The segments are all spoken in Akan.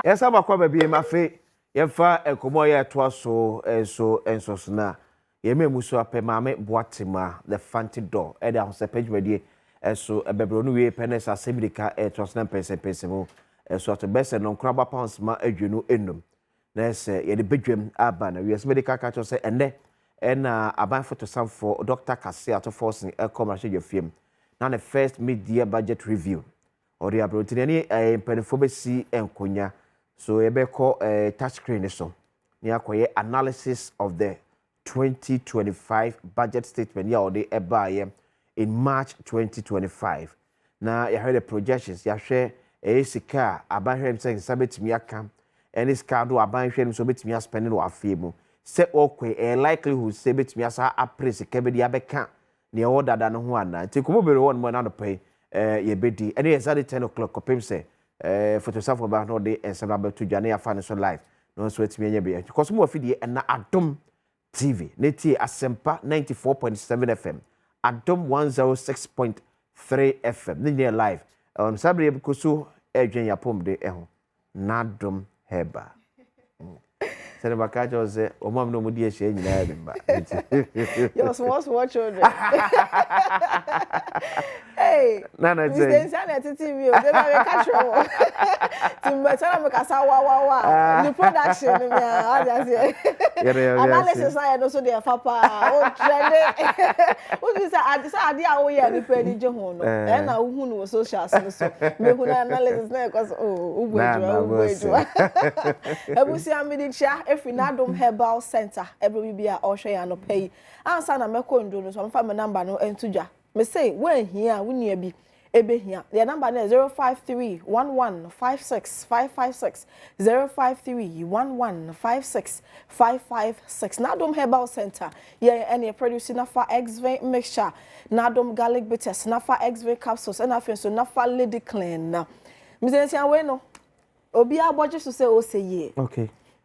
Yɛsan baako aba biem afei yɛmfa nkɔmmɔ a yɛtoa so nso nso so na yɛma mu so apɛ Maame Boatema the Fanti Dɔ ɛde ahosɛpɛ dwumadie ɛso ɛbɛbrɛ no wie pɛ ne sɛ asɛm mirika ɛtoa so na mpɛnsɛmpɛnsɛ mu ɛso ato bɛsɛ no nkoraba £25 na ɛsɛ yɛde badwam aba na wiase mede ka kyerɛ sɛ ɛnɛ ɛna aban fotosanfoɔ Dr. Cassiel Ato Forson ɛkɔ mmarahyɛdwa mu na ne first mid-year budget review ɔde aberɛ ne mpanimfoɔ bɛsi nkonnwa so yɛbɛkɔ touch screen so na yɛakɔyɛ analysis of the 2025 budget statement yɛ a ɔde ɛbaeɛ in March 2025 na yɛahwɛ the projections, yɛahwɛ ɛyɛ sika a aban hwɛ sɛ nsa bɛtumi aka ɛne sika do aban hwɛ no sɛ ɔbɛtumi aspend no wɔ afei mu sɛ ɔkɔ ɛyɛ likelihood sɛ bɛtumi asa apere sika bi de abɛka nea ɛwɔ dada no ho anaa. Nti nkɔmmɔ bebree wɔ no mu ɛna anɔpa yi yɛbɛdi ɛne yɛ sade 10 o'clock kɔpem sɛ photosafo ba na ɔde nsɛm abɛto dwa ne yɛafa ne so live na nso atumi anya bi kɔ so mu wɔ afidie ɛna Adom TV ne tie Asɛmpa 94.7 FM, Adom 106.3 FM ne nyinaa live ɛwɔ saa bere yɛbɛkɔ so ɛredwen yɛapɔmuden ɛho. N'adom Herbal sɛde baka kyerɛ sɛ ɔmo am na ɔmo di ahyia nyinaa yɛ ne mma. Your small small children. Hey, Nana. Mr. Sɛ Nsa na ɛtete mi o, sɛ bɛ ka kyerɛ wɔ. Ti mbɛtɛ na mi kasa wa wa wa. Ni production ni mi a, ɔdi aseɛ. Yɛrɛ Analysis na yɛ no so deɛ fa paa, o trende. O ti sɛ ade sɛ ade a woyɛ nipa ani gye ho no, ɛna wohu no wɔ socials no so. Mehu na analysis na ɛkɔ so, oh, wobu Na, adwuma, na, wobu wo se. adwuma. Ebusua, mi di kyia efiri N'adom Herbal Center, ɛbɛrɛ bi a ɔrehwɛ yɛn anɔpɛ yi. Ansa na mɛkɔ nduro no so, ɔmfa mi number no nto dwa. Mese woanhia a, wo nua bi ebehia. Yɛ number no yɛ 0531156556, 0531156556. N'adom Herbal Center yɛn ɛne produce Nafa Exvin mixture, N'adom garlic bitters, Nafa Exvin capsules, ɛna afei nso Nafa Lady Clean. Na msɛnsia wei no, obiara bɔgye so sɛ ɔsɛ yie.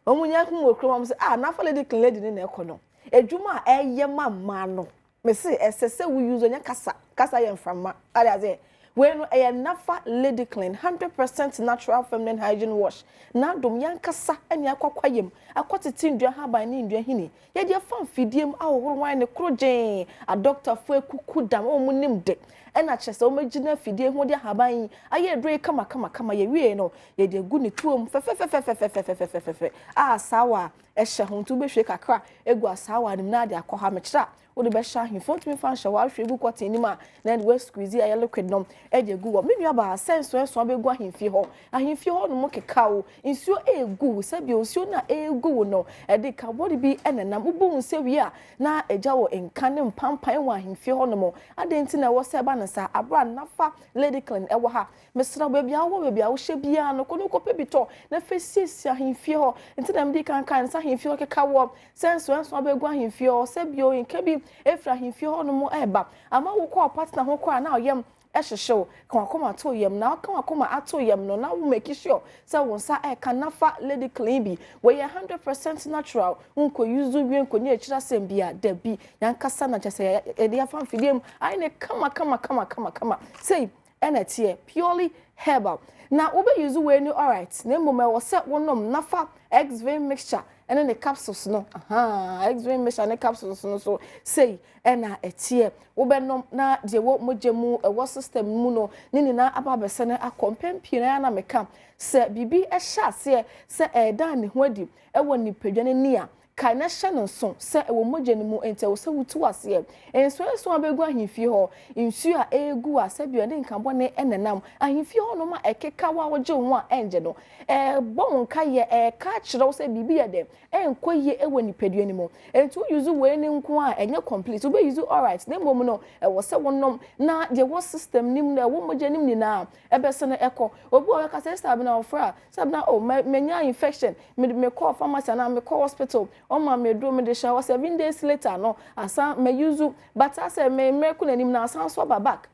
Wɔn nyɛ hu wɔ kurom, wɔn sɛ, ah, Nafa Lady Clean lady ne na ɛkɔ no edwuma a ɛyɛ ma mmaa no. Mesi ɛsɛ sɛ wo use onye kasa kasa yɛ mframa ade ase. Wei no ɛyɛ Nafa Lady Clean, 100% natural feminine hygiene wash. N'adom yankasa ɛne akɔkɔ yam akɔtete ndua haban ne ndua hini yɛde afa mfidie mu ahohoro wan ne koro gyeen adɔktafo ekuku dam a wɔn nim de ɛna kyerɛ sɛ wɔn gyina afidie ho de ahaban yi ayɛ aduro yi kama kama kama. Yɛwie no, yɛde egu ne tuom fɛfɛfɛfɛfɛfɛfɛfɛfɛ a asaawa ɛhyɛ ho, nti wobɛhwie kakra egu asaawa no mu na ade akɔ ha. Mekyerɛ a wode bɛhyɛ ahemfo ntumi fa nhyɛ hɔ ahwɛ egu kɔtɛn nim a na ɛde wasqueeze ayɛ liquid no ɛde egu hɔ. Me nua baa sɛ nsuo nsuo abɛgu ahemfie hɔ, ahemfie hɔ nom keka o, nsuo egu sɛbi nsuo na egu wo no ɛde kabɔde bi ɛnenam wobu wo nsa wie a na agya wɔ nka ne mpampan wɔ ahemfie hɔ nom adeɛ. Nti na ɛwɔ sɛ ɛba ne nsa abira Nafa Lady Clean ɛwɔ ha. Mesrɛ, baabi a wowɔ, baabi a wohyɛ biara no, kɔ no kɔpɛ bi tɔ na fɛ siesie ahemfie hɔ. Nti na mede kankan nsa ahemfie hɔ keka wɔ sɛ nsuo nsuo abɛgu ahemfie hɔ sɛ bio nka bi efiri ahemfie hɔ nom ɛɛba ama wokɔ partner ho koraa na ɔyam ɛhyehyɛw ka wakoma ato yam na ɔka wakoma ato yam no na wo make sure sɛ wo nsa ɛka Nafa Lady Clean bi. Wɔyɛ 100% natural, nkɔ use wie nkɔ akyire asɛm bi a dabi yankasa na kyɛ sɛ yɛde afa mfidie mu ayɛ ne kama kama kama kama kama sei ɛna ɛteɛ, purely herbal. Na wobɛ use wei no alright, na mmom ɛwɔ sɛ wonom Nafa Exvin mixture ɛne ne capsules no. Aha Exvin mixture ne capsules no so sei ɛna ɛteɛ. Wobɛnom na deɛ ɛwɔ mogya mu, ɛwɔ system mu no ne nyinaa aba abɛsɛ no akɔ. Mpɛn pii na yɛn meka sɛ biribi ɛhyɛ aseɛ sɛ ɛɛda ne ho adi ɛwɔ nipadwa n'ani a, kae na hyɛ no nso sɛ ɛwɔ mogya no mu, nti ɛwɔ sɛ wotu aseɛ. Nsuo nso abɛgu ahemfie hɔ, nsuo a ɛregu a sɛbi ɔde nkabɔne ɛnenam ahemfie hɔ nom a ɛkeka wo a wogye wo ho a ɛngye no ɛɛbɔ wo nka yɛ ɛɛka akyerɛ wo sɛ biribi yɛ dɛ ɛnkɔ yie ɛwɔ nipadua no mu. Nti wo use wei ne nko a ɛnyɛ complete. Wobɛ use alright, na mmom no ɛwɔ sɛ wonom na deɛ ɛwɔ system nim na ɛwɔ mogya nim nyinaa ɛbɛsɛ no ɛkɔ. Obi wɔ bɛka sɛ sɛ abena ɔfrɛ a sɛ abena, oh, menya infection, me mekɔ pharmacy anaa mekɔ hospital, ɔma me aduro, mede hyɛ hɔ, 7 days later no asan mɛ use but asɛ me mmerɛ kɔ n'anim na asan so aba back.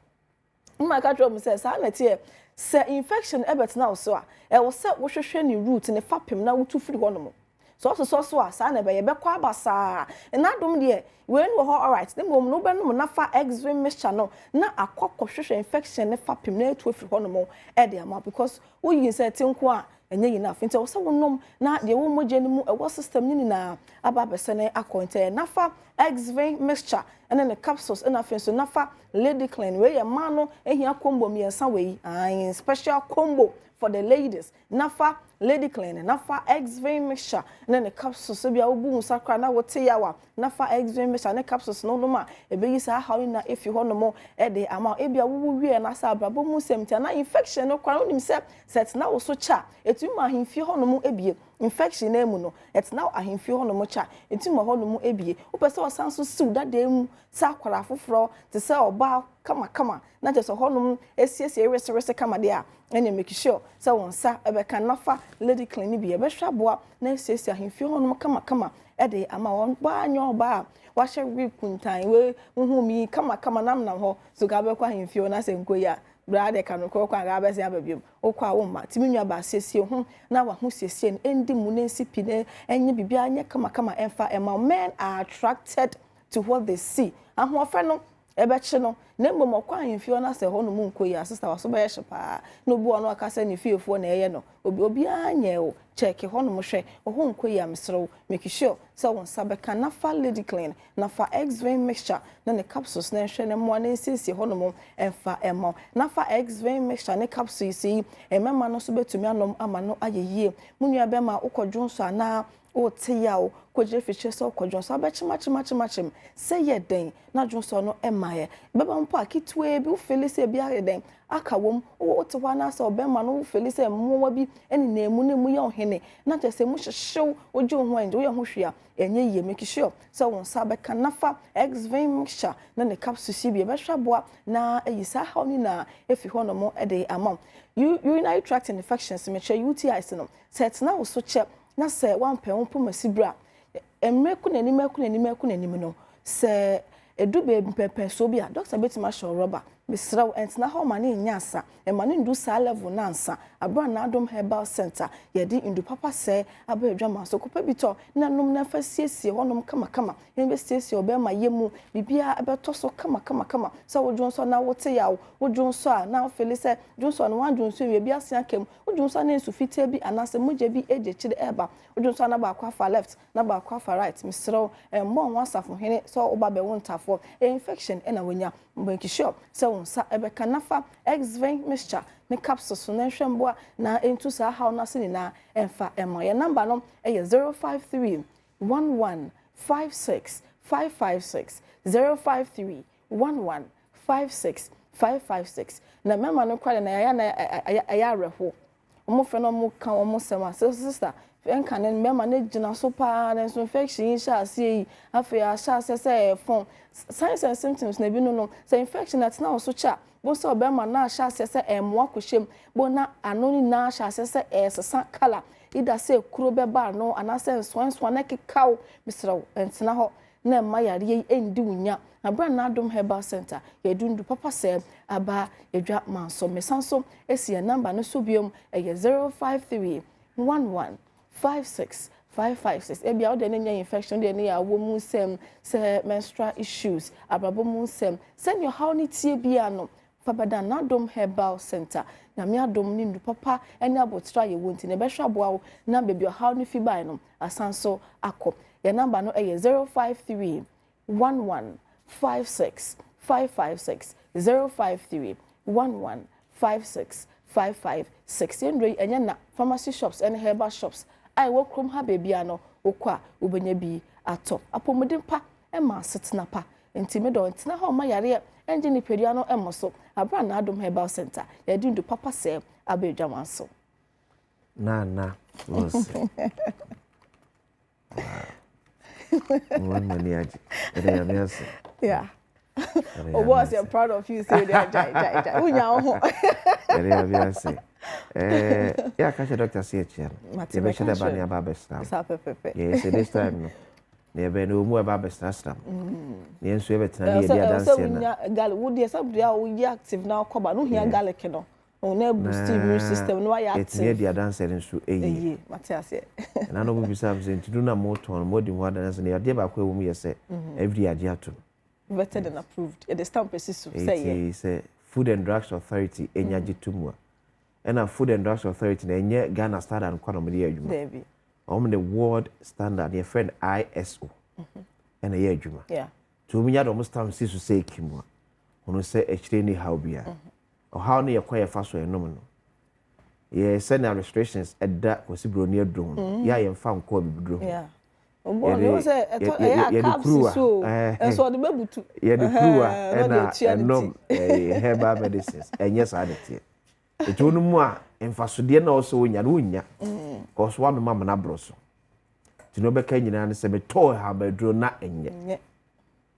Mma ka kyerɛ mu sɛ saa na ɛteɛ sɛ infection ɛbɛtena wo so a, ɛwɔ sɛ wohwehwɛ ne root ne fapem na wotu firi hɔ nom. Sɛ ɔsosɔ so a, saa na ɛbɛyɛ bɛkɔ aba saa. N'adom deɛ wei no wɔ hɔ alright, ne mmom no wobɛnom Nafa Exvin mixture no na akɔ kɔhwehwɛ infection ne fapem na etu afiri hɔ nom ɛde ama, because woyi sɛ ti nko a. Ɛnyɛ enough. Nti ɛwɔ sɛ wonom na deɛ ɛwɔ mogya no mu, ɛwɔ system no nyinaa aba abɛsɛne akɔ. Nti ɛyɛ Nafa Exvin mixture ɛne ne capsules ɛna afei nso Nafa Lady Clean. Wei yɛ mmaa no ehia combo mmiɛnsa wei. Ae, special combo for the ladies. Nafa Lady Clean, Nafa Exvin mixture ne ne capsules. Ebi a wobu wo nsa koraa na wote yaw a, Nafa Exvin mixture ne capsules no nom a, ɛbɛyi saa haw no nyinaa efi hɔnom ɛde ama wo. Ebi a wowu wie na sɛ abrabɔ mu nsɛm nti anaa infection no koraa, wonim sɛ sɛ ɛtena wo so kyɛ a, ɛtumi ma ahemfie hɔnom ebie. Infection no mu no, ɛtena ahemfie hɔnom kyɛ a, ɛtumi ma hɔnom ebie. Wopɛ sɛ ɔsan so siw dadan mu sɛ akwaraa foforɔ te sɛ ɔbaa kamakama na kyerɛ sɛ hɔnom esiesie resewese kama deɛ a, ɛne make sure sɛ wɔn nsa ɛbɛka Nafa Lady Clean bi. Ɛbɛhwɛ aboa na esiesie ahemfie hɔnom kamakama ɛde ama wɔn. Baa nyɛ ɔbaa a wahyɛ wig kuntan wei huhu mi kamakama nam nam hɔ so ka bɛkɔ ahemfie hɔ na sɛ nko yi a braa de ka no korɔ kɔ a abɛsɛn aba biom wokɔ a womma tumi nua baa. Siesie ho na waho siesie no ɛndi mu na nsi pi na ɛnyɛ biribiara nyɛ kamakama ɛmfa ɛma. Men are attracted to what they see. Ahoɔfɛ no ɛbɛkye no, na mmom ɔkɔ ahemfie hɔ na sɛ hɔ nom nkɔ yi a, sister, waso bɛyɛ hye paa na obi wɔ no aka sɛ ne fiefoɔ na ɛyɛ no. Obi obiara nyɛ o. Check hɔ nom hwɛ ɔhɔ nkɔ yi a, mesrɛ make sure sɛ wo nsa bɛka Nafa Lady Clean, Nafa Exvin mixture na ne capsules na nhwɛ ne mmoa na nsiesie hɔ nom ɛmfa ɛma. Nafa Exvin mixture ne capsules yi, mmarima no nso bɛtumi anom ama no ayɛ yie. Mo nua bɛrima, wokɔ dwonso anaa wote yaw, kɔgyina fikyire sɛ wokɔ dwonso, abɛkyemakyemakyemakyem sɛ yɛ den na dwonso no ɛma yɛ bɛba mpo a, ketewa bi wofeel sɛ ebi ayɛ den aka wɔm. Wote hɔ anaasɛ ɔbɛrima no, wofeel sɛ mmoa bi ɛnenam mu na mu yɛ ɔhene na kyerɛ sɛ mu hyehyew, wogye wo ho ɛngye woyɛ ho hwee a ɛnyɛ yie, make sure sɛ wo nsa bɛka Nafa Exvin mixture na ne capsules yi bi. Ɛbɛhwɛ aboa na ayi saa haw no nyinaa efi hɔnom ɛde ama wo. Urinary tract infections, mekyerɛ UTIs no, sɛ ɛtena wo so kyɛ na sɛ wampɛ wo mpoma si bere a mmerɛ kɔ n'anim, ɛkɔ n'anim, ɛkɔ n'anim no, sɛ edu beebi mpɛmpɛnsoɔ bi a, dɔkta bɛtumi ahyɛ wo rɔba. Mesrɛ wo, ɛntena hɔ ma ne nyɛ asa, ɛma ne ndu saa level no ansa. Abere a N'adom Herbal Center yɛde ndu papa sɛ aba adwama so, kɔpɛ bi tɔ na nom na fa siesie hɔnom kamakama na bɛsiesie ɔbɛrima yɛ mu, biribiara ɛbɛtɔ so kamakamakama. Sɛ wodwo nso na wote yaw, wodwo nso a na wofeel sɛ dwo nso no wadwo nso wie bi ase aka mu, wodwo nso na nsu fitaa bi anaasɛ mogya bi agye akyire ɛreba, wodwo nso na baako afa left na baako afa right, mesrɛ wo, ɛmmɔ ho asafohene sɛ woba bɛwo ntafoɔ. Ɛyɛ infection ɛna wonya. Make sure sɛ wo nsa ɛbɛka Nafa Exvin mixture ne capsules no nhwɛ mboa na ɛntu saa haw no ase nyinaa ɛmfa ɛma. Yɛn number no ɛyɛ 053 11 56 556, 053 11 56 556. Na mmarima no kora na yɛayɛ na ɛyɛ awerɛhoɔ, wɔn fɛ no wɔn ka wɔn sɛm a sɛ sister nka ne mmarima no gyina so paa na nso infection yi hyɛ aseɛ yi, afei ahyɛ aseɛ sɛ ɛyɛ fɔn. Signs and symptoms na ebi no, sɛ infection atena wɔ so kyɛ a, bo sɛ ɔbɛrima na ahyɛ aseɛ sɛ ɛmoa kɔhyɛ mu bo na ano nyinaa ahyɛ aseɛ sɛ ɛsesa colour, ida sɛ kuro bɛba ano anaasɛ nsoansoa na ɛkeka wo. Mesrɛ wo, ntena hɔ na ɛma yareɛ yi ɛndi wo nya. Abira N'adom Herbal Center, yɛde ndu papa sɛ aba edwa manso. Mesan so esi yɛn number no so biom, ɛyɛ 053 11 56 556. Ebi a wode ne nyɛ infection deɛ, ne yɛ awɔ mu nsɛm, sɛ menstrual issues, abrabɔ mu nsɛm, sɛnea ɔhaw ne tie bia no, fa bɛda N'adom Herbal Center. Nyame adom ne ndu papa ne abotire a yɛwɔ nti na ɛbɛhwɛ aboa wo na baabi ɔhaw no fi bae no asan so akɔ. Yɛn number no ɛyɛ 053 11 56 556, 053 11 56 556. Yɛn nnuro yi ɛnyɛ na pharmacy shops ɛne herbal shops a ɛwɔ kurom ha beebi a no wokɔ a wobɛnya bi atɔ. Apɔmuden pa ɛma asetena pa, nti mi dɔ, ntena hɔ ɔma yareɛ ɛngye nipadua no ɛmmɔ so. Abira N'adom Herbal Center, yɛde ndu papa sɛ aba adwaman so. Nana wɔse wɔn mani agye, ɛdɛ Nyame ase. Yeah. Oh, boss, I'm proud of you. Say that, jai, jai, jai. Unya ho. Ɛdɛ Nyame ase. Yɛ aka kyerɛ doctor sɛ yɛkyia no, yɛbɛhyɛ dɛ ba ne aba abɛsra. Saa pɛpɛpɛ. Yɛ sɛ this time no na yɛbɛ na ɔmu ɛba abɛsrasra m na yɛn nso yɛbɛtena ne yɛdi adanseɛ na garlic wo deɛ, sɛ deɛ a woyɛ active na akɔba no hia garlic no na boost immune system no, wayɛ active. Yɛtumi adi adanseɛ no nso ɛyie. Ɛyie, mate aseɛ. Ɛna no bibisa m sɛ ntunu na motɔn no modi ho adanseɛ no, yadeɛ baako a ɛwɔ mu yɛ sɛ FDA agye ato no. Vetted and approved, yɛde stamp esi so sɛ yɛ. Sɛ Food and Drugs Authority ɛnya gye to mu a, Ɛna Food and Drugs Authority no ɛnyɛ Ghana standard nko na wɔde yɛ adwuma. Dabi. Wɔn de world standard yɛfrɛ no ISO ɛna ɛyɛ adwuma. Yeah. Nti wɔn nya de wɔn stamp si so sɛ ekim a, hunu sɛ akyire ni haw biara. Ɔhaw no yɛ kwan yɛfa so ɛnom no. Yɛ sɛnea restrictions ɛda Kwasi Broni aduro ho no, yɛ a yɛmfa nkɔ abibiduro ho. Yeah. Yɛde kuruwa yɛde kuruwa ɛna ɛnom herbal medicines ɛnyɛ saa na ɛteɛ. Nti wo nom a mfasodeɛ na ɔsɛ wonya no wonnya. Kɔso wanom amena borɔ so. Nti na ɔbɛka nyinaa ne sɛ metɔɔ habaduro na ɛnyɛ.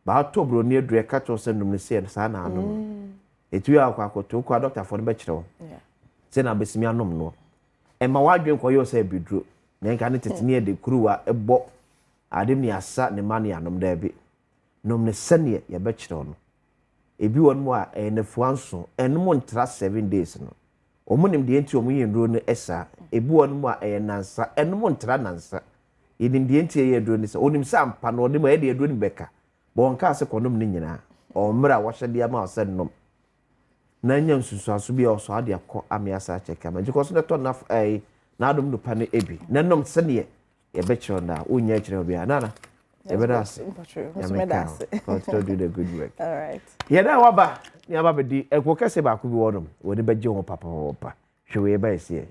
Baatɔ buroni aduro ɛka kyerɛ sɛ nom no sɛ saa na anom no. Ɛti yɛ akɔ akɔtɔ wokɔ a dɔktafoɔ no bɛkyerɛ wo sɛ na abɛsimi anom no. Ɛmma w'adwene nkɔyɛ wo sɛ abiduro, na nka ne tete ne yɛde kuruwa bɔ ade ne asa ne ma ne anom. Daabi. Nom no sɛdeɛ yɛbɛkyerɛ wo no. Ebi wɔ nom a ɛyɛ nnafua nson, ɛnom ntra seven days no. Wɔn nim deɛ nti wɔn yɛ nnuro no saa. Ebi wɔ nom a ɛyɛ nnansa, ɛnom ntra nnansa. Yɛnim deɛ nti yɛyɛ aduro no saa. Wɔnim sɛ ampa no ɔde mu a ɛyɛ deɛ aduro no bɛka. But wɔnkaa sɛ kɔnom ne nyinaa. Ɔwɔ mmerɛ a wɔahyɛ de ama wo sɛ nom. na anya nsunsuanso bi a ɔsɔ ade akɔ ame asa akyɛ kama nti kɔ so na tɔ na ɛyi n'adom nupa no ebi na nom sɛdeɛ yɛbɛkyerɛ no a wonnya akyerɛ obiara nana yɛbɛda ase nyame ka ho continue do the good work yɛn a waba ne aba bɛdi ɛkuo kɛseɛ baako bi wɔ nom wɔn ani bɛgye ho papapapa hwɛ wei ɛba ɛsi yɛ.